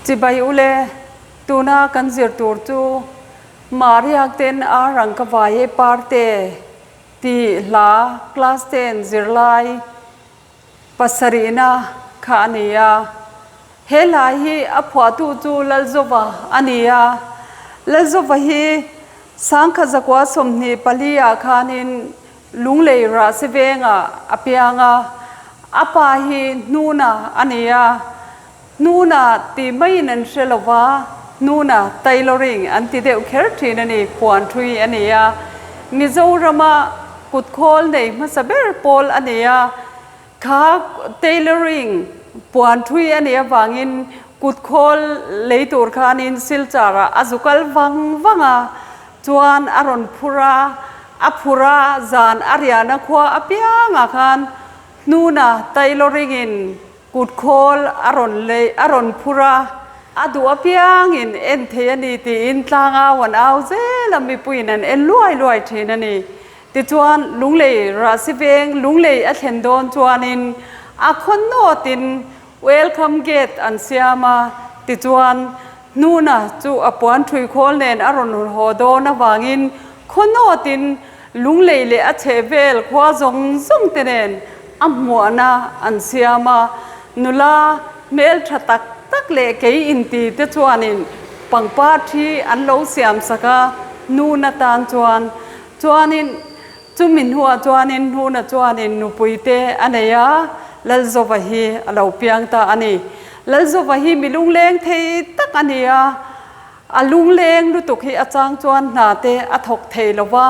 Chibai ule, tuna kan zir tur chu Mahriak ten ar ang ka vai e parte tih hla class ten zirlai pasarihna kha a ni a. He hla hi a phuahtu chu Lalzova a ni a. Lalzova hi Sangkhat zakua 24 ah khanin Lunglei Rahsi vengah a piang a. A pa hi Hnuna a ni a. Hnuna tih maiin an hre lo va, Hnuna tailoring an ti deuh kher thin a ni, puan thui a ni a. Mizorama kutkhawl nei hmasa ber pawl a ni a. Kha tailoring puan thui a nih avangin kutkhawl lei tur khanin Silchar ah a zu kal vang vang a, chuan a rawn phur a, a phur a, zan a riahna khua apiangah khan hnuna tailoring in kutkhawl a rawn lei a rawn phur a, a duh apiangin en thei a ni tiin tlangau an au zel a, mipuiin an en luai luai thin a ni. Tichuan, Lunglei Rahsi veng Lunglei a thlen dawn chuanin a khaw nawtin Welcome Gate an siam a, tichuan Hnuna chu a puan ṭhui khawl nen a rawn haw dawn avangin khaw nawtin Lunglei leh a chhehvel khua zawng zawng te nen a hmuahna an siam a, nula hmelṭha tak tak leh kei inti te chuanin pangpar ṭhi an lo siamsak a, Hnuna tan chuan Chuanin, chumi hnuah chuanin Hnuna chuanin nupui te a nei a, Lalzova hi a lo piang ta a ni. Lalzova hi mi lungleng thei tak a ni a, a lungleng lutuk hi a chang chuan hna te a thawk thei lo va,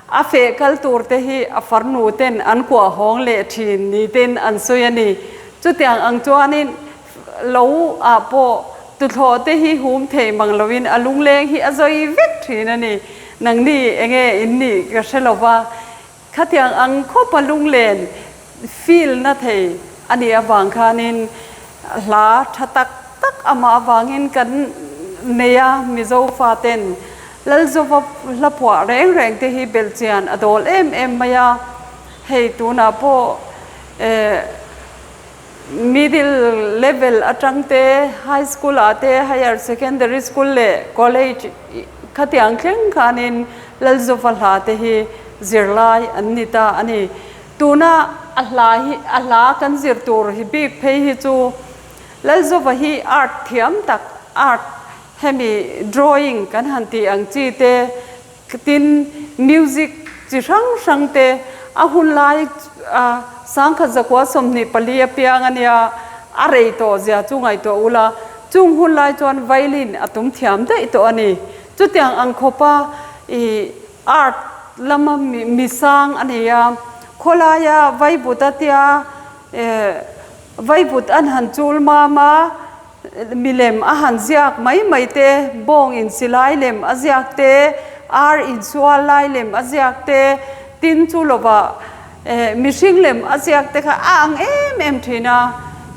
a feh kal tur te hi a farnu ten an kuah hawng leh thin ni ten an sawi a ni. Chutiang ang chuanin lo ah pawh tuthlawh te hi hum thei mang loin a lungleng hi a zawi vek thin a ni. Nangni enge in nih ka hre lo va, khatiang ang khawpa lunglen feel na thei a nih avang khanin hla tha tak tak amah avangin kan nei a, Mizo faten Lalzova hla phuah reng reng te hi belhchian a dawl em em mai a, hei tunah pawh eh Middle level atang te, high school ah te, higher secondary school leh college khatiang thleng khanin Lalzova hla te hi zirlai an ni ta a ni. Tuna a hla hi a hla kan zir tur hi bik phei hi chu Lalzova hi art thiam tak art hemi drawing kan han tih ang chi te Tin, music chi hrang hrang te a hun lai a sangkhat zakua 24 a piang a nia, a rei tawh zia chu ngaihtuah ula, chung hun lai chuan violin a tum thiam daih tawh a ni. Chutiang ang khawpa i art lama mi sang a ni a, khawlaia vaivut a tia vaivut an han chul mam a, Milem a han ziak mai mai te, bawng insi lai lem a ziak te, ar insual lai lem a ziak te, tin chu lovah mihring lem a ziak te kha a ang em em thin a.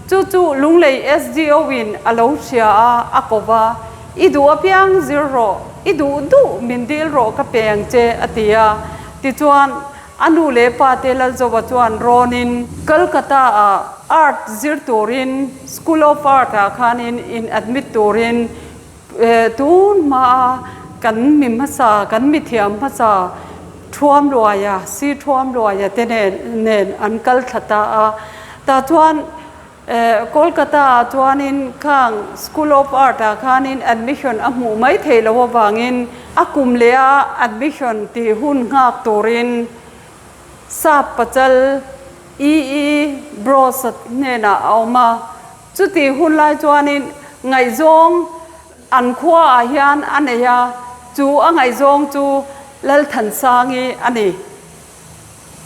Chu chu Lunglei SDO in a lo hria a, a ko va, I duh apiang zir rawh, i duh duh min dil rawh ka pe ang che a ti a. Tichuan A nu leh pa te Lalzova chuan rawnin Kolkata ah Art zir turin School of Art ah khanin in admit turin tun hmaa kan mi hmasa kan mi thiam hmasa Thuamluaia Si Thuamluaia te nen nen an kal thla ta a. Tah chuan Kolkata ah chuanin khang School of Art ah khanin admission a hmuh mai thei lo avangin a kum leh a admission tih hun nghak turin Sap Pachal EE Bros a hnenah a awm a. Chutih hun lai chuanin ngaihzawng an khua ah hian a nei a, chu a ngaihzawng chu Lalthansangi a ni.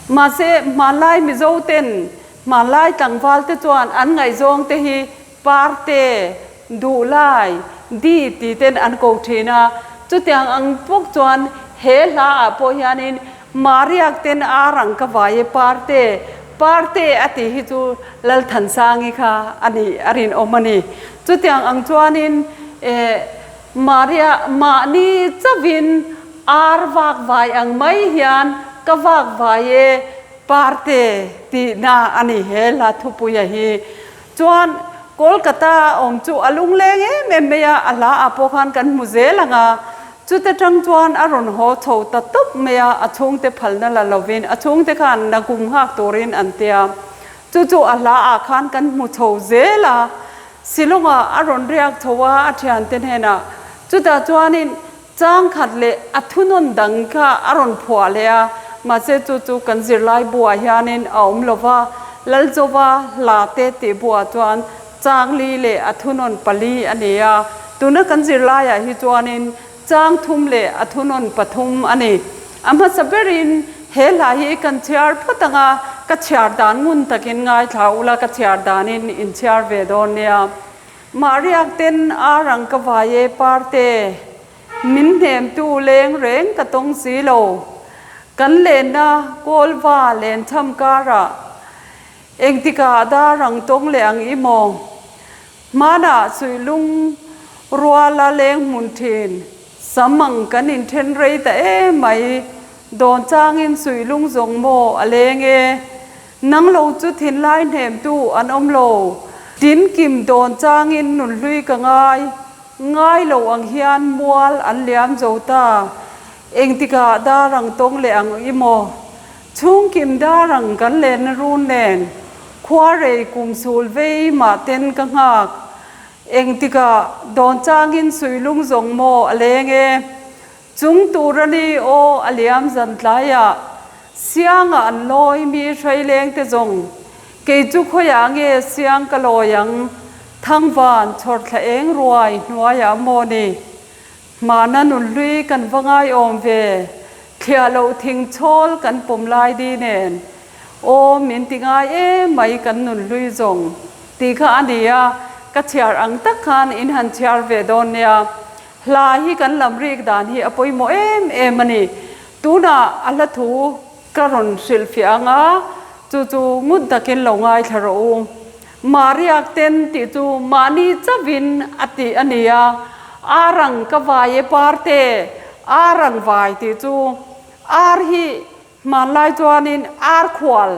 Mahse hmanlai Mizo ten Hmanlai tlangval te chuan an ngaihzawng te hi Parte, Duhlai, Di ti ten an ko thin a, chutiang ang bawk chuan he hla ah pawh hianin Mariak ten ar ang ka vai e Parte, Parte a tih hi chu Lalthansangi kha a nih a rinawm a ni. Chutiang ang chuanin eh Maria mahni chauhin ar vak vai ang mai hian ka vak vai e Parte tihna a ni he hla thupuia hi. Chuan Kolkata a awm chu a lungleng em em mai a, a hla ah pawh khan kan hmu zel ang a. Chuta tang chuan a rawn haw chho ta tawp mai a, a chhungte phalna la lovin a chhungte khan nakum nghak turin an tia. Chu chu a hla ah khan kan hmu chho zel a, Shillong ah a rawn riak chho a a thiante hnenah. Chutah chuanin Chang khat leh a thunawn dang kha a rawn phuah leh a, mahse chu chu kan zirlai buah hianin a awm lo va, Lalzova hla te tih buah chuan chang li leh a thunawn pali a ni a, tuna kan zirlaiah hi chuanin chang thum leh a thunawn pathum a ni. A hmasa berin he hla hi kan chhiar phawt ang a, ka chhiar dan ngun takin ngaithla ula ka chhiar danin in chhiar ve dawn nia. Mahriak ten ar ang ka vai e parte, min hnemtu leng reng ka tawng si lo. Kan lenna kawlva lenchham karah engtikah dar ang tawng leh ang i maw? Hmanah suihlung ruala leng hmun thin, sam ang kan inthen rei ta em mai, dawn changin suihlung zawng maw a leng e. Nang lo chu thinlai hnemtu an awm lo. Tin kim dawn changin nunhlui ka ngai, ngai lo ang hian mual an liam zo ta. Engtikah dar ang tawng leh ang i maw? Chhungkim dar ang kan lenna run nen, khua rei kum sul vei mah ten ka nghak. Engtikah dawn changin suilung zawng maw a leng e? Chung tur a ni aw a liam zan tlaiah Sianga an lawi mi hraileng te zawng kei chu khawiah nge siang ka lawi ang Thangvan chhawrthla eng ruai hnuaiah maw ni Hmana nunhlui kan va ngaiawm ve Thliah loh thing chhawl kan pawm lai di nen aw min ti ngai em mai kan nunhlui zawng tih kha a ni a ka chhiar ang tak khan in han chhiar ve dawn nia. Hla hi kan lam rik dan hi a pawimawh em em a ni. Tunah a hla thu ka rawn hrilhfiah ang a, chu chu ngun takin lo ngaithla rawh u. Mahriak ten tih chu mahni chauhin a tih a ni a, ar ang ka vai e parte, ar ang vai tih chu ar hi hmanlai chuanin ar khual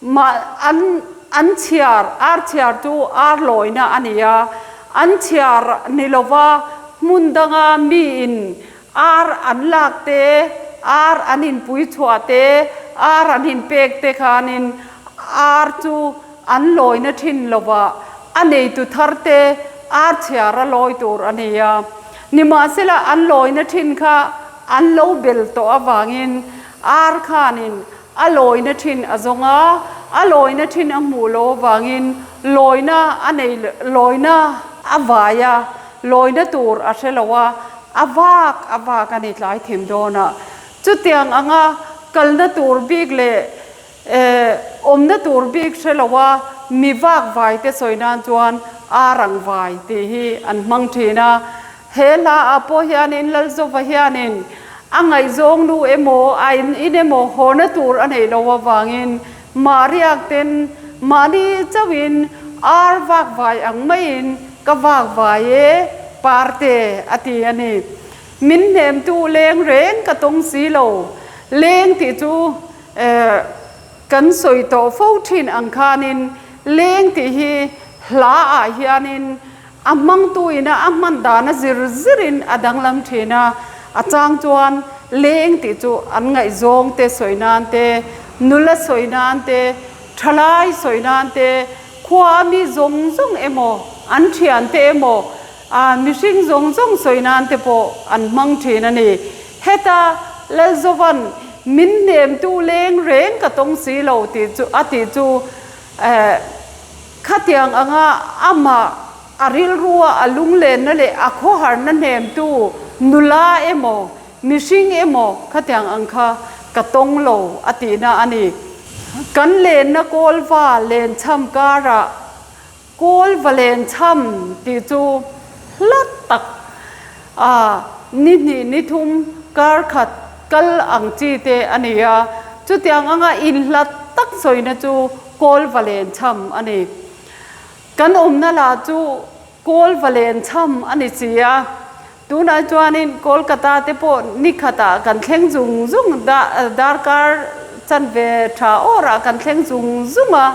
Mah an an chhiar, ar chhiar chu ar lawina a ni a, an chhiar ni lova hmun danga miin ar an lak te, ar an inpui chhuah te, ar an inpek te khanin ar chu an lawina thin lova a neitu thar te ar chhiar a lawi tur a ni a. Nimahsela an lawina thin kha an lo bel tawh avangin ar khanin A lawina thin a zawng a, a lawina thin a hmuh loh avangin lawina a nei lawina a vai a, lawina tur a hre lo a, a vak a vak a ni tlai thim dawn a. Chutiang anga kalna tur bik leh awmna tur bik hre lo a mi vak vai te sawi nan chuan arang vai tih hi an hmang thin a. He hla ah pawh hianin Lalzova hianin a ngaihzawng nu emaw a in in emaw hawna tur a neih loh avangin Mahriak ten mahni chauhin ar vak vai ang maiin ka vak vai e parte a ti a ni. Min hnemtu leng reng ka tawng si lo. Leng tih chu eh kan sawi tawh fo thin ang khanin leng tih hi hla ah hianin A hmangtu ina a hman dan a zir zirin a danglam thin a, a chang chuan leng tih chu an ngaihzawng te sawi nan te, nula sawi nan te, thalai sawi nan te, khua mi zawng zawng emaw, an thian te emaw, ah mihring zawng zawng sawi nan te pawh an hmang thin a ni. Heta Lalzovan min hnemtu leng reng ka tawng si lo tih chu a tih chu eh, Khatiang anga amah a rilrua a lunglenna leh a khawharna hnemtu nula emaw, mihring emaw khatiang ang kha ka tawng lo a tihna a ni. Kan lenna kawlva lenchham karah kawlva lenchham tih chu hla tak a ni hnih ni thum kar khat kal ang chi te a ni a, chutiang anga inhlat tak sawina chu Kawl va len cham a ni. Kan awmna lah chu kawl va len cham a ni si a. Tunah chuanin Kolkata te pawh ni khatah kan thleng zung zung darkar chanve tha awrah kan thleng zung zung a.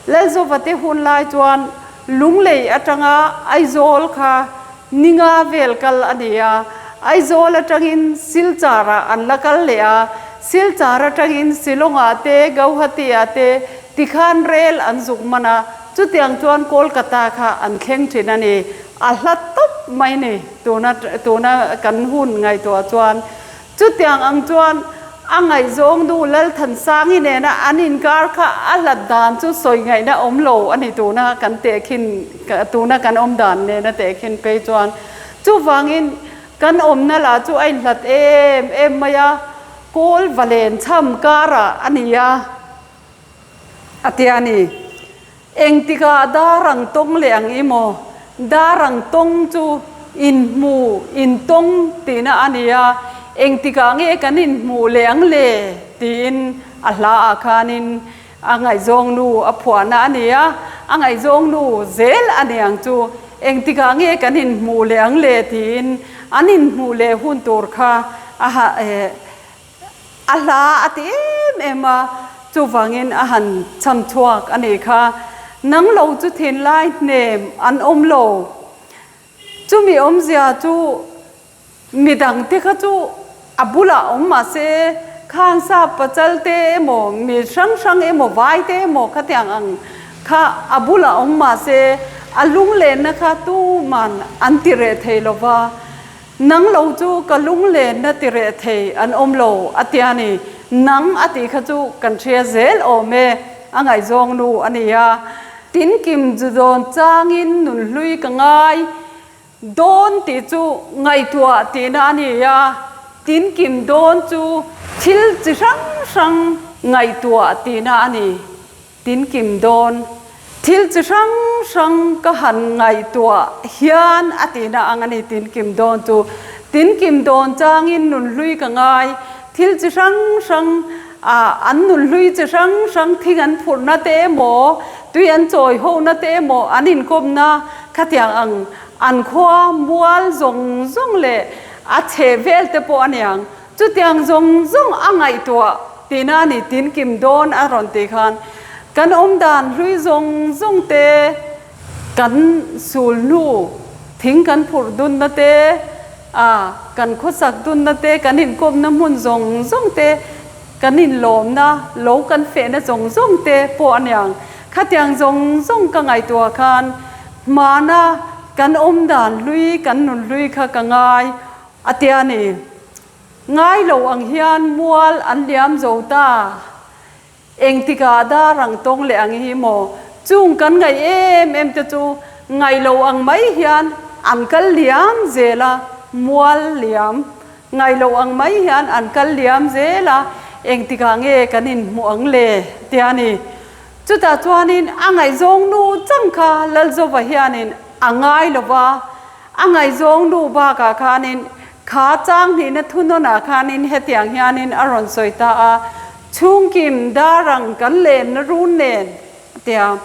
Lalzova te hun lai chuan. Lunglei atanga Aizawl kha Ninga vel kal a ni a, Aizawl atangin Silchar-ah an la kal leh a, Silchar atangin Shillong-ah te, Gauhati-ah te tikhan rel an zuk man a, chutiang chuan Kolkata kha an thleng thin a ni. A hla tawp mai ni tuna tuna kan hun ngaihtuah chuan. Chutiang ang chuan a ngaihzawng nu Lalthansangi nena an inkar kha a hlat dan chu sawi ngaihna awm lo a ni tuna kan tehkhin tuna kan awm dan nena tehkhin phei chuan. Chuvangin kan awmna lah chu a inhlat em em mai a, kawl va len chham karah a ni a, a ti a ni. Engtikah dar ang tawng leh ang i maw? Dar ang tawng chu inhmu, intawng tihna a ni a, engtikah nge kan inhmuh leh ang le? tiin a hla ah khanin a ngaihzawng nu a phuahna a ni a, a ngaihzawng nu zel a ni ang chu, engtikah nge kan inhmuh leh ang le? tiin an inhmuh leh hun tur kha a ha eh. A hla a ti em em a, chuvangin a han cham chhuak a nih kha. Nang lo chu thinlai hnem an awm lo. Chumi awmzia chu midang te kha chu a bulah awm mah se, khang sap pachal te emaw, mi hrang hrang emaw, vai te emaw khatiang ang kha a bulah awm mah se, a lunglenna kha tuman an ti reh thei lo va. Nang lo chu ka lunglenna ti reh thei an awm lo a tia ni. Nang a tih kha chu kan hria zel awm e, a ngaihzawng nu a ni a. Tinkim zu dawn changin nunhlui ka ngai dawn tih chu ngaihtuah tihna a ni a, tinkim dawn chu thil chi hrang hrang ngaihtuah tihna a ni. Tinkim dawn. Thil chi hrang hrang ka han ngaihtuah hian a tihna ang a ni tinkim dawn chu. Tinkim dawn changin nunhlui ka ngai. Thil chi hrang hrang ah an nunhlui chi hrang hrang thing an phurhna te emaw, tui an chawi hohna te emaw an inkawmna khatiang ang an khua mual zawng zawng leh a chheh vel te pawh a niang. Chutiang zawng zawng a ngaihtuah tihna a ni tinkim dawn a rawn tih khan kan awmdan hlui zawng zawng te, kan sul hnu thing kan phurh dunna te, a kan khawsak dunna te, kan inkawmna hmun zawng zawng te, kan inlawmna lo kan fehna zawng zawng te pawh a niang. Khatiang zawng zawng ka ngaihtuah khan hmana kan awmdan hlui, kan nun hlui kha ka ngai. A tia ni. Ngai lo ang hian mual an liam zo ta. Engtikah dar ang tawng leh ang hi maw? Chung kan ngaih em em te chu ngaih lo ang mai hian an kal liam zel a, mual liam. Ngaih lo ang mai hian an kal liam zel a, engtikah nge kan inhmuh ang le? Tia ni. Chutah chuanin a ngaihzawng nu chang kha Lalzova hianin a ngai lo va, A ngaihzawng nu bakah khanin kha chang hnihna thunawnah khanin hetiang hianin a rawn sawi ta a, Chhungkim darang kan lenna run nen a ti a.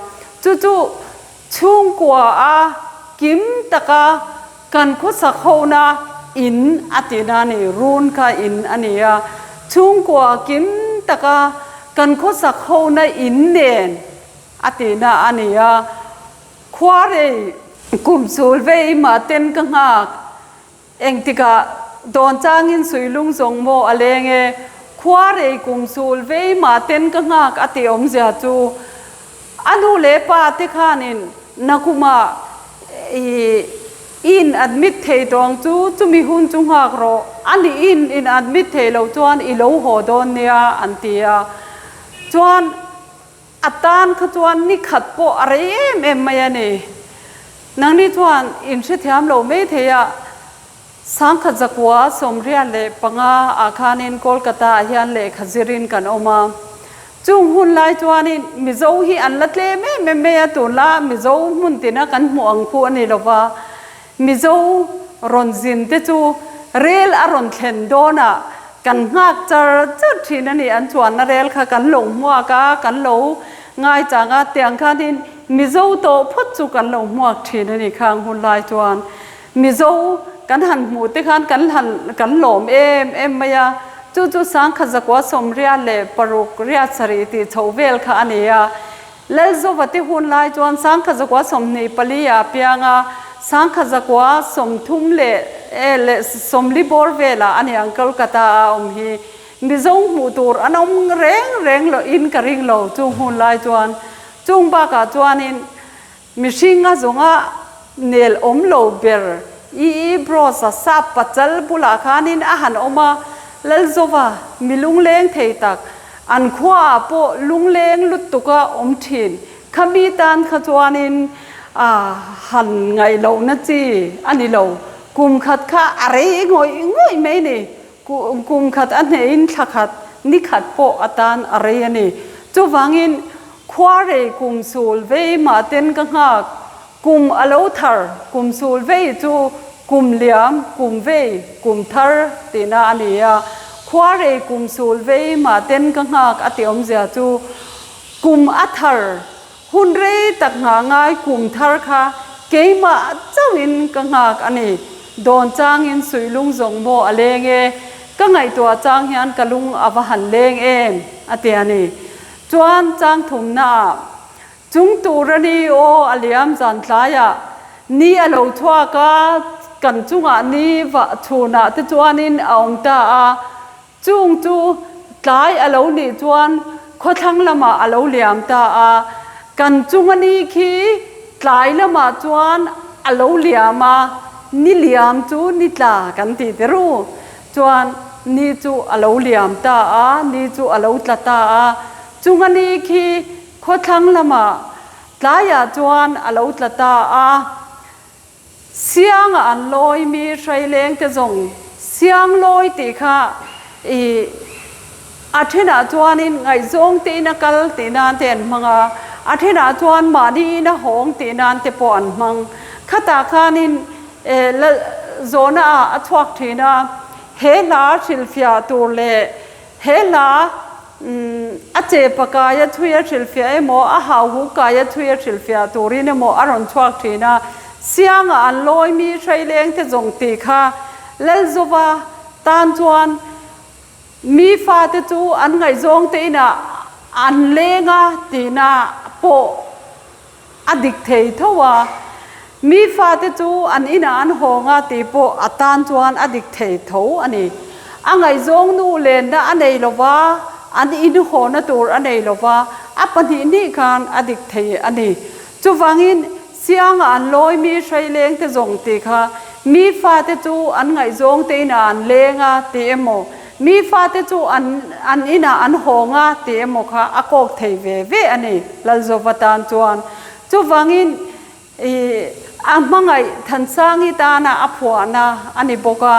Chu chu chhungkua a kim taka kan khawsak hona in a tihna a ni, run kha in a ni a. Chhungkua kim taka kan khawsak hona in nen a tihna a ni a. Khuarei kum chul vei mah ten ka nghak. Engtikah dawn changin suilung zawng maw a leng e. Khuarei kum chul vei mah ten ka nghak a tih awmzia chu a nu leh pa te khanin nakumah i in admit thei tawng chu chumi hun chu nghak rawh a nih in in admit thei lo chuan i lo haw dawn nia an ti a. Chuan A tan kha chuan ni khat pawh a rei em em mai a ni. Nangni chuan in hrethiam lo mai thei a, Sangkhat zakua 75 ah khanin Kolkata ah hian lehkha zirin kan awm a. Chung hun lai chuanin Mizo hi an la tlem em em mai a, tunla Mizo hmun tina kan hmuh ang khu a ni lo va. Mizo rawn zin te chu rel a rawn thlen dawnah kan nghak char char thin a ni. An chuanna rel kha kan lo hmuak a, kan lo ngaichang a, tiang khanin Mizo tawh phawt chu kan lo hmuak thin a ni khang hun lai chuan. Mizo kan han hmuh te khan kan han kan lawm em em mai a, chu chu 1986 tih chho vel kha a ni a. Lalzova te hun lai chuan 1924 ah piang a, 1930 leh leh 40 bawr velah a ni ang Kolkata a awm hi. Mizo hmuh tur an awm reng reng loh in ka ring lo chung hun lai chuan. Chung bakah chuanin Mihring a zawnga nel awm lo ber E. E. Bros-a sap pachal bulah khanin a han awm a, Lalzova mi lungleng thei tak, an khuaah pawh lungleng lutuk a awm thin. Khami tan kha chuanin a han ngaih lohna chi a ni lo. Kum khat kha a rei ngawih ngawih mai ni. Kum khat a hnehin thla khat, ni khat pawh a tan a rei a ni. Chuvangin khua rei kum sul vei mah ten ka nghak, kum a lo thar, kum sul vei chu kum liam, kum vei, kum thar tihna a ni a. Khua rei kum sul vei mah ten ka nghak a tih awmzia chu kum a thar Hun rei tak nghah ngai kum thar kha keimah chauhin ka nghak a ni. Dawn changin suih lung zawng maw a leng e, ka ngaihtuah chang hian ka lung a va han leng em, a ti a ni. Chuan chang thumnaah, Chung tur a ni aw a liam zan tlaiah, ni a lo chhuak a, kan chungah ni vah chhunah te chuanin a awm ta a, Chung chu tlai a lo nih chuan khawthlang lamah a lo liam ta a, kan chung a ni khi tlai lamah chuan a lo liam a, ni liam chu ni tla kan tih te ru chuan ni chu a lo liam ta a, ni chu a lo tla ta a, chung a ni khi khawthlang lamah tlaiah chuan a lo tla ta a. Siangah an lawi mi hraileng te zawng siang lawi tih kha i a thenah chuanin ngaihzawng te ina kal tih nan te an hmang a, a thenah chuan mahni ina hawng tih nan te pawh an hmang. Khatah khanin zawhna ah a chhuak thin a, he hla hrilhfiah tur leh He hla a chepa kaia thui a hrilhfiah emaw, a hauhuk kaia thui a hrilhfiah turin emaw a rawn chhuak thin a. Siangah an lawi mi hraileng te zawng tih kha Lalzova tan chuan mi fate chu an ngaihzawng te inah an leng a tihna pawh A dik thei tho a, mi fate chu an inah an hawng a tih pawh a tan chuan a dik thei tho a ni. A ngaihzawng nu lenna a nei lo va, an inhawna tur a nei lo va, a pahnihnih khan a dik thei a ni. Chuvangin, Siangah an lawi mi hraileng te zawng tih kha mi fate chu an ngaihzawng te inah an leng a tih emaw, Mi fate chu an an inah an hawng a tih emaw kha a kawk thei ve ve a ni Lalzova tan chuan. Chuvangin i a hmangaih Thansangi tana a phuahna a ni bawk a.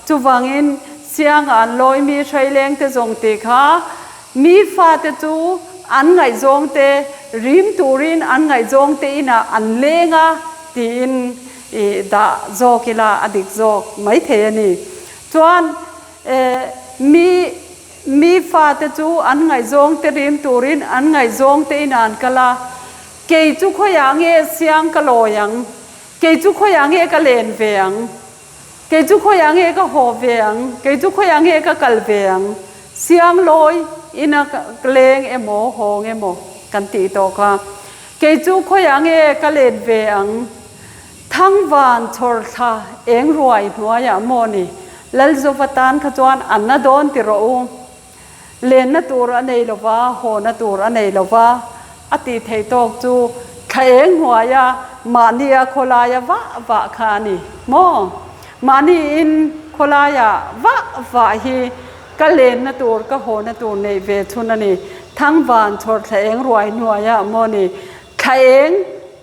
Chuvangin Sianga an lawi mi hraileng te zawng tih kha mi fate chu an ngaihzawng te rim turin an ngaihzawng te inah an leng a tiin i dah zawk ila a dik zawk maithei a ni. Chuan mi mi fate chu an ngaihzawng te rim turin an ngaihzawng te inah an kal a, kei chu khawiah nge siang ka lawi ang, kei chu khawiah nge ka len ve ang, kei chu khawiah nge ka haw ve ang, kei chu khawiah nge ka kal ve ang, siang lawi ina leng emaw hawng emaw kan tih tawh kha, kei chu khawiah nge ka len ve ang. Thangvan chhawr thla eng ruai hnuaiah maw ni? Lalzova tan kha chuan an na dawn ti rawh u. Lenna tur a nei lo va, hawna tur a nei lo va, a tih theih tawk chu thla eng hnuaia mahnia khawlaia vah vah kha a ni maw? Mahniin khawlaia vah vah hi ka lenna tur, ka hawna tur neih ve chhun a ni. Thangvan chhawr thla eng ruai hnuaiah maw ni? Thla eng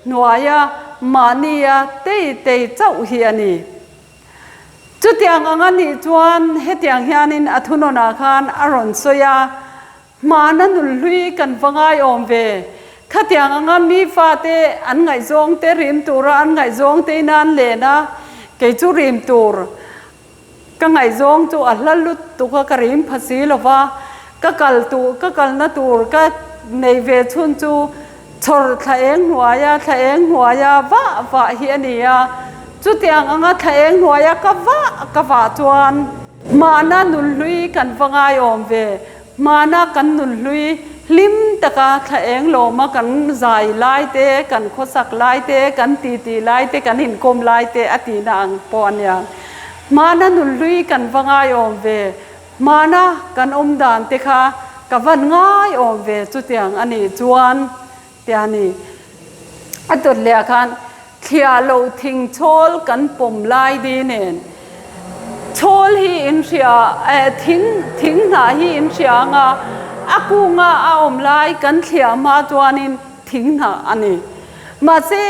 hnuaia mahnia tei tei chauh hi a ni. Chutiang ang a nih chuan hetiang hianin a thunawnah khan a rawn sawi a, Hmana nulhlui kan va ngaiawm ve. Khatiang anga mi fate an ngaihzawngte rim tura an ngaihzawngte ina an len a, kei chu rim tur Ka ngaihzawng chu a hla lutuk a, ka rim pha si lo va, ka kal tur, ka kalna tur ka nei ve chhun chu chhawr thla eng hnuaia, thla eng hnuaia vah vah hi a ni a. Chutiang anga thla eng hnuaia ka vah ka vah chuan hmana nunhlui kan va ngaiawm ve, hmana kan nunhlui. Hlim taka thla eng lawma kan zai lai te, kan khawsak lai te, kan titi lai te, kan inkawm lai te a tihna ang pawh a nia. Hmana nunhlui kan va ngaiawm ve, hmana kan awm dan te kha ka van ngaiawm ve chutiang a nih chuan tia ni. A dawt leh ah khan thliah loh thing chhawl kan pawm lai di nen chhawl hi in hria eh thing thing hnah hi in hria ang a, a kunga a awm lai kan thliah hma chuanin thing hnah a ni. Mahse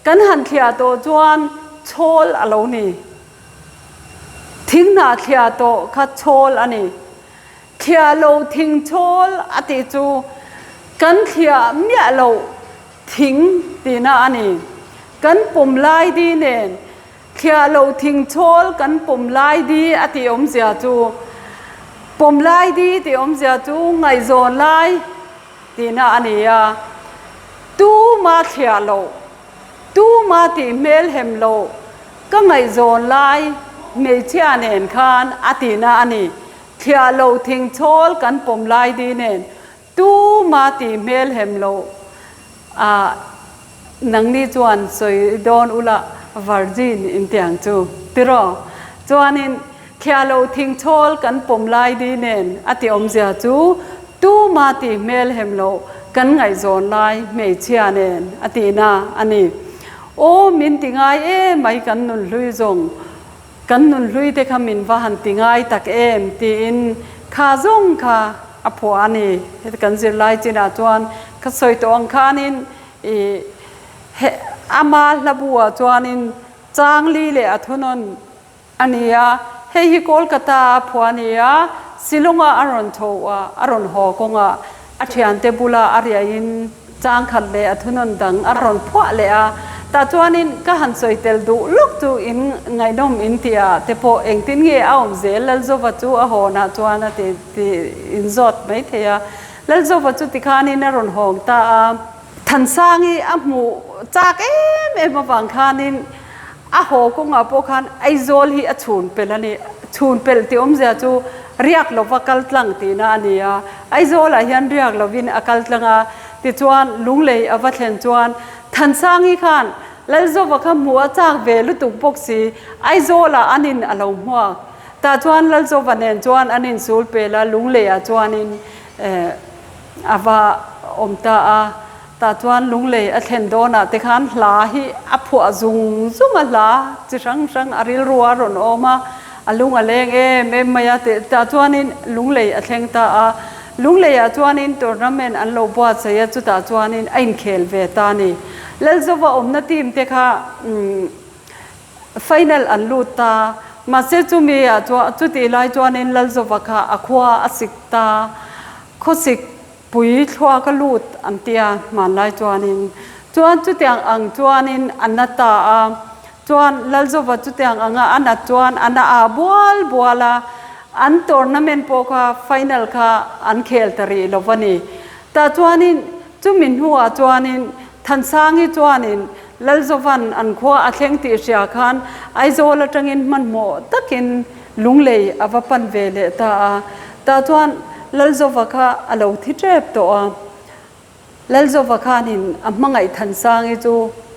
kan han thliah tawh chuan chhawl a lo ni. Thing hnah thliah tawh kha chhawl a ni. Thliah lo thing chhawl a tih chu kan thliah miah loh thing tihna a ni. Kan pawm lai di nen thliah lo thing chhawl kan pawm lai di a tih awmzia chu pawm lai di tih awmzia chu ngaihzawn lai tihna a ni a. Tuma thliah loh, tuma tih hmel hem loh ka ngaihzawn lai hmeichhia nen khan a tihna a ni. Thliah lo thing chhawl kan pawm lai di nen tuma tih hmel hem lo a nangni chuan sawi dawn ula virgin in tiang chu tiraw chuanin thliah lo thing chhawl kan pawm lai di nen a ti awmzia chu tuma tih hmel hem lo kan ngaihzawn lai hmeichhia nen a tihna a ni. Aw min ti ngai emai kan nunhlui zawng. Kan nunhlui te kha min va han ti ngai tak em tiin kha zawng kha a phuah a ni. Heti kan zirlai chinah chuan ka sawi tawh ang khanin ih he ama hla buah chuanin Changli leh a thunawn a ni a, hei hi Kolkata a phuah a ni a, Shillong-ah a rawn tho a, a rawn haw kawngah A thiante bula a riahin changkhat leh a thunawn dang a rawn phuah leh a, tah chuanin ka han sawi tel duh lawk chu in ngaihnawm in tih ah te pawh engtin nge a awm zel Lalzova chu a hawnah chuan a ti ti in zawt mai thei a. Lalzova chu tikhanin a rawn hawng ta a, Thansangi a hmuh chak em em avang khanin A haw kawngah pawh khan Aizawl hi a chhun pelh a ni. Chhun pelh tih awmzia chu riak lova kal tlang tihna a ni a. Aizawlah hian riak lovin a kal tlang a, tichuan Lunglei a va thlen chuan Thansangi khan Lalzova kha hmuh a chak ve lutuk bawk si, Aizawlah an in a lo hmuak. Tah chuan Lalzova nen chuan an insul pel a, Lungleiah chuanin a va awm ta a. Tah chuan Lunglei a thlen dawnah te khan hla hi a phuah zung zung a, hla chi hrang hrang a rilru a rawn awm a, a lung a leng em em mai a, tah chuanin Lunglei a thleng ta a. Lungleiah chuanin tournament an lo buatsaih a, chutah chuanin a inkhel ve ta a ni. Lalzova awmna team te kha final an lut ta, mahse chumi ah chuan chutih lai chuanin Lalzova kha a khua a sik ta, khawsik Pui thluak a lut an ti a, hmanlai chuanin. Chuan chutiang ang chuanin a na ta a, chuan Lalzova chutiang anga a nat chuan a na ah bual bual a, an tournament pawh kha final kha an khel ta rih lo va ni. Tah chuanin chumi hnuah chuanin Thansangi chuanin Lalzovan an khua a thleng tih hria khan Aizawl atangin hmanhmawh takin Lunglei a va pan ve leh ta a, tah chuan Lalzova kha a lo thi tep tawh a. Lalzova khanin a hmangaih Thansangi chu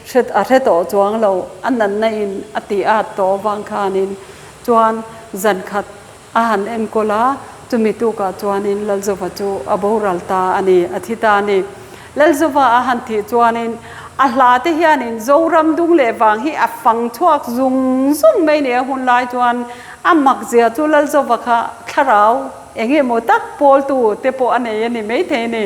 hre a hre tawh chuang lo, a natna in a tih at tawh avang khanin chuan zan khat a han enkawl a, chumi tukah chuanin Lalzova chu a boral ta a ni, a thi ta a ni. Lalzova a han thih chuanin a hla te hianin Zoram dung leh vang hi a fang chhuak zung zung mai ni a hun lai chuan a mak zia chu Lalzova kha thlarau eng emaw tak pawltu te pawh a nei a ni maithei a ni.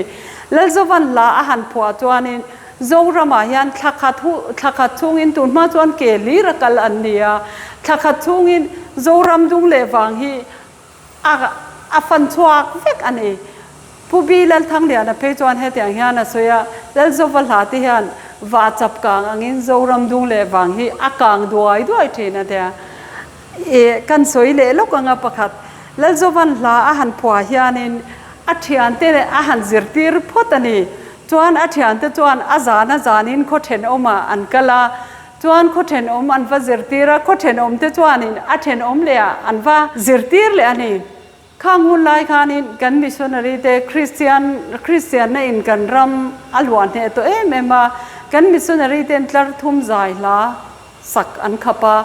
Lalzovan hla a han phuah chuanin Zoramah hian thla khat hu thla khat chhungin tun hma chuan ke hlir a kal an ni a, thla khat chhungin Zoram dung leh vang hi A a fan chhuak vek a ni. Pu Bi Lalthangliana phei chuan hetiang hian a sawi a, Lalzova hla te hian va chap kang angin Zoram dung leh vang hi a kang duai duai thin a tia. I kan sawi leh lawk anga pakhat Lalzovan hla a han phuah hianin a thiante a han zirtir phawt a ni. Chuan a thiante chuan a zan a zanin khaw thenawmah an kal a, Chuan khaw thenawm an va zirtir a, khaw thenawm te chuanin a thenawm leh ah an va zirtir leh a ni. Khang hun lai khanin kan missionary te Kristian Kristianna in kan ram a luah hneh tawh em em a, kan missionary ten tlar thum zai hla sak an khap a.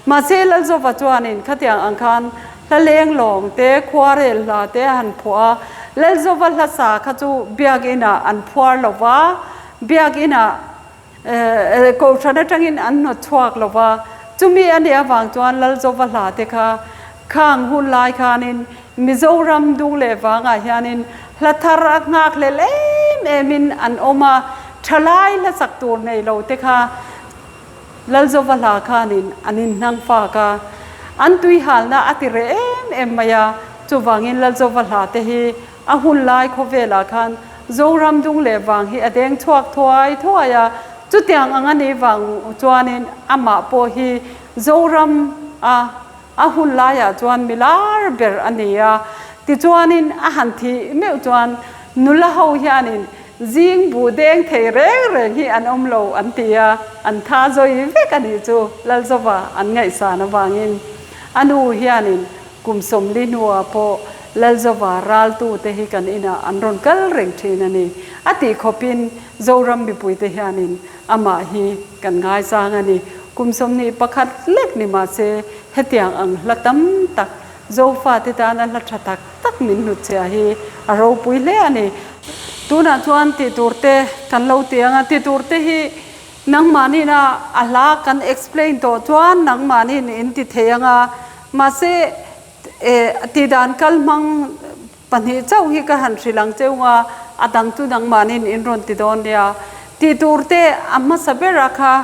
Mahse Lalzova chuanin khatiang ang khan hla leng lawng te, khuarel hla te a han phuah a. Lalzova hla sa kha chu biakinah an phuar lo va, biakinah Kohhran atangin an hnawt chhuak lo va, chumi a nih avang chuan Lalzova hla te kha khang hun lai khanin Mizoram dung leh vangah hianin hla thar a nghakhlel em emin an awm a, thalai hla sak tur nei lo te kha Lalzova hla khanin an inhnang fak a, an tuihalna a ti reh em em mai a, chuvangin Lalzova hla te hi A hun lai khawvelah khan Zoram dung leh vang hi a deng chhuak thuai thuai a, chutiang ang a nih vang chuanin amah pawh hi Zoram a a hun laiah chuan mi lar ber a ni a. Tichuanin a han thih meuh chuan nula ho hianin zing buh deng thei reng reng hi an awm lo an ti a, an tha zawi vek a nih chu Lalzova an ngaihsan avangin a nu hianin Kum 40 hnuah pawh Lalzova raltute hi kan inah an rawn kal reng thin a ni. A tih khawpin Zoram mipuite hianin amah hi kan ngaisang a ni. Kum 21 lek ni mah se hetiang ang hla tam tak Zofate tana hla tha tak tak min hnutchhia hi a ropui hle a ni. Tunah chuan tih turte kan lo ti ang a, tih turte hi nangmahnina a hla kan explain tawh chuan nangmahnin in ti thei ang a, Mahse, tihdan kal hmang pahnih chauh hi ka han hrilh ang cheu nga, a dang chu nangmahniin in rawn ti dawn nia. Tih tur te a hmasa ber a kha.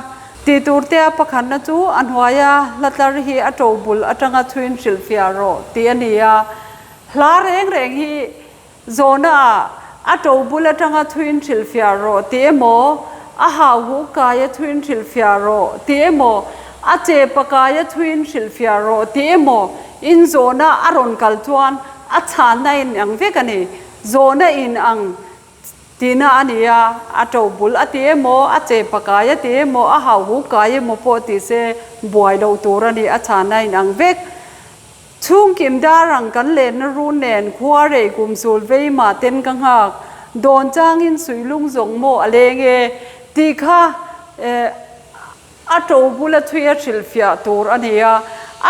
Tih tur te a pakhatna chu a hnuaia hla tlar hi a to bul atanga chhuin hrilhfiah rawh tih a ni a. Hla reng reng hi Zawhna ah, A to bul atanga thuin hrilhfiah rawh ti emaw, A hau huh kaia thuin hrilhfiah rawh ti emaw, A chepa kaia thuin hrilhfiah rawh ti emaw in zawhna a rawn kal chuan a chhanna in ang vek a ni. Zawhna in ang tihna a ni a, a to bul a ti emaw, a chepa kai a ti emaw, a hau huh kai emaw pawh ti se buai loh tur a ni, a chhanna in ang vek. Chhungkim dar ang kan lenna run nen khua rei kum sul vei mah ten ka nghak dawn changin suihlung zawng maw a leng e tih kha a to bula chhui a hrilhfiah tur a ni a,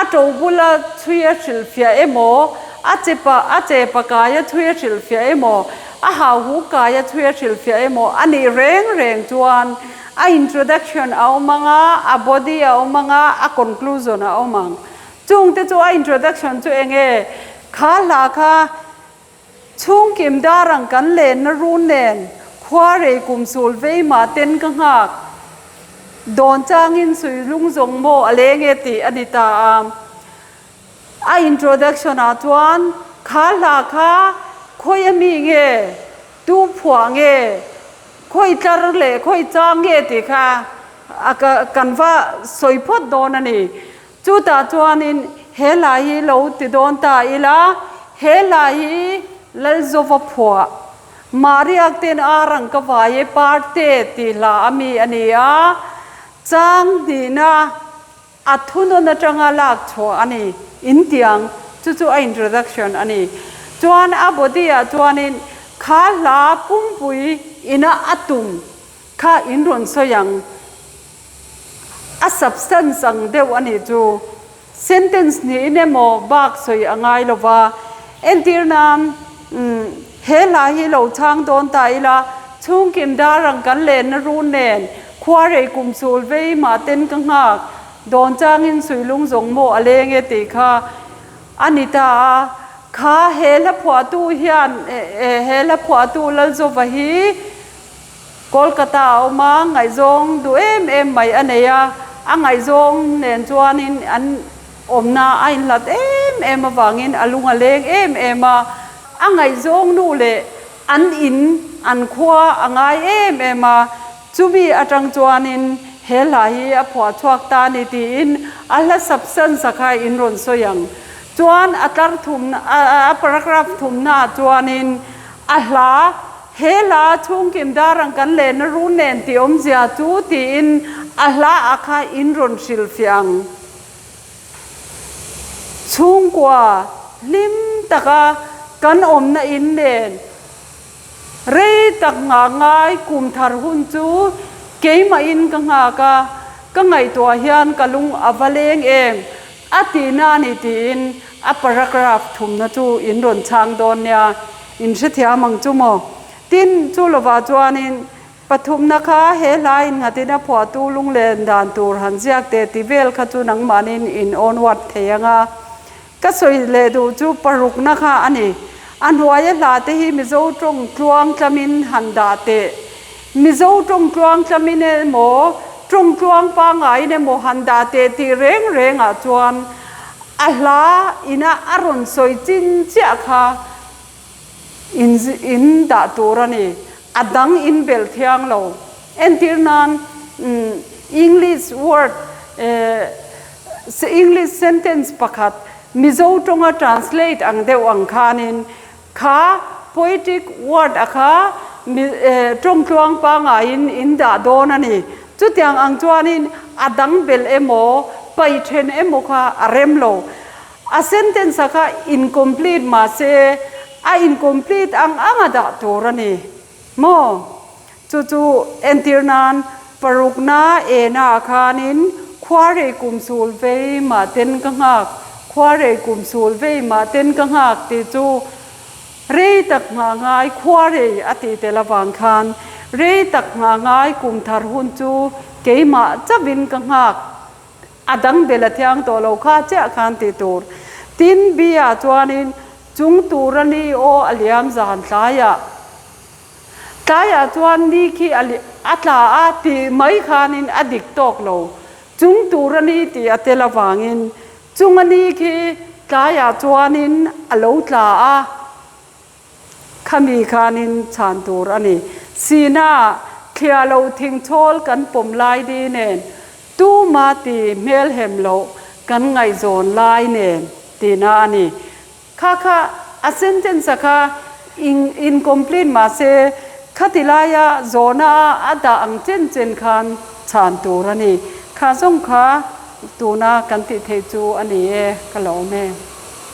a to bula chhui a hrilhfiah emaw, a chepa a chepa kai a chhui a hrilhfiah emaw, a hauhuk kai a chhui a hrilhfiah emaw a nih reng reng chuan a introduction a awm ang a, a body a awm ang a, a conclusion a awm ang. Chungte chu a introduction chu eng nge? Kha hla kha chhungkim dar ang kan lenna run nen khua rei kum sul vei mah ten ka nghak dawn changin sui lung zawng maw a leng e tih a ni ta a. A introduction ah chuan kha hla kha khawi a mi nge, tu phuah nge, khawi tlar leh khawi chang nge tih kha kan va sawi phawt dawn a ni. Chutah chuanin he hla hi lo ti dawn ta ila, he hla hi Lalzova phuah, Mahriak ten ar ang ka vai e parte tih hla a mi a ni a, chang hnihna a thunawn atanga lak chhuah a ni in tiang, chu chu a introduction a ni. Chuan a body ah chuanin kha hla pumpui ina a tum kha in rawn sawi ang. A substance ang deuh a nih chu. Sentence niin emaw bak sawi a ngai lo va. Entir nan, he hla hi lo chhang dawn ta ila, chhungkim dar ang kan lenna run nen, khua rei kum sul vei mah ten ka nghak, dawn changin suilung zawng maw a leng e tih kha a ni ta a. Kha he hla phuahtu hian, he hla phuahtu Lalzova hi, Kolkata a awm a, ngaihzawng duh em em mai a nei a, a ngaihzawng nen chuanin an awmna a inhlat em em avangin a lung a leng em em a, a ngaihzawng nu leh an in an khua a ngai em em a, chumi atang chuanin he hla hi a phuah chhuak ta a ni tiin a hla substance a kha in rawn sawi ang. Chuan a tlar thumna a paragraph thumna ah chuanin a hla He hla chhungkim dar ang kan lenna run nen tih awmzia chu tiin a hla ah kha in rawn hrilhfiah ang. Chhungkua. hlim taka kan awmna in nen rei tak nghah ngai kum thar hun chu keimahin ka nghak a, ka ngaihtuah hian ka lung a va leng em a tihna a ni tiin a paragraph thumna chu in rawn chhang dawn nia, in hrethiam ang chu maw? Tin, chu lovah chuanin Pathumna kha he hla innghatin a phuahtu lunglen dan tur han ziak teh ti vel kha chu nangmahnin in onward thei ang a. Ka sawi leh duh chu parukna kha a ni. A hnuaia hla te hi Mizo tawng tluang tlamin han dah teh. Mizo tawng tluang tlamin emaw, tawng tluang pangaiin emaw han dah teh tih reng rengah chuan a hla ina a rawn sawi chin chiah kha In in dah tur a ni. A dang in belh thiang lo. Entir nan English word English sentence pakhat Mizo tawnga translate ang deuh ang khanin kha poetic word a kha tawng tluang pangaiin in dah dawn a ni. Chutiang ang chuanin a dang belh emaw paih then emaw kha a rem lo. A sentence a kha incomplete mahse a incomplete ang ang a dah tur a ni maw? Chu chu entir nan parukna ena ah khanin khuarei kum sul vei mah ten ka nghak, khuarei kum sul vei mah ten ka nghak tih chu rei tak nghah ngai khuarei a tih tel avang khan rei tak nghah ngai kum thar hun chu keimah chauhin ka nghak. A dang bel a thiang tawh lo kha chiah khan tih tur. Tin, B-ah chuanin chung tura ni aw a liam zan tlaiah. Tlaiah chuan ni khi a a tla a tih mai khanin a dik tawk lo. Chung tura ni tih a tel avangin chunga ni khi tlaiah chuanin a lo tla a. Khami khanin chhan tur a ni. Sina thliah lo thingchhawl kan pawm lai di nen, tuma ti hmelhem loh kan ngaihzawn lai nen tihna a ni. Kha kha a sentence a kha incomplete mahse khati laia zawhna a a dah ang chen chen khan chhan tur a ni. Kha zawng kha tuna kan tih theih chu a ni e, ka lo awm e.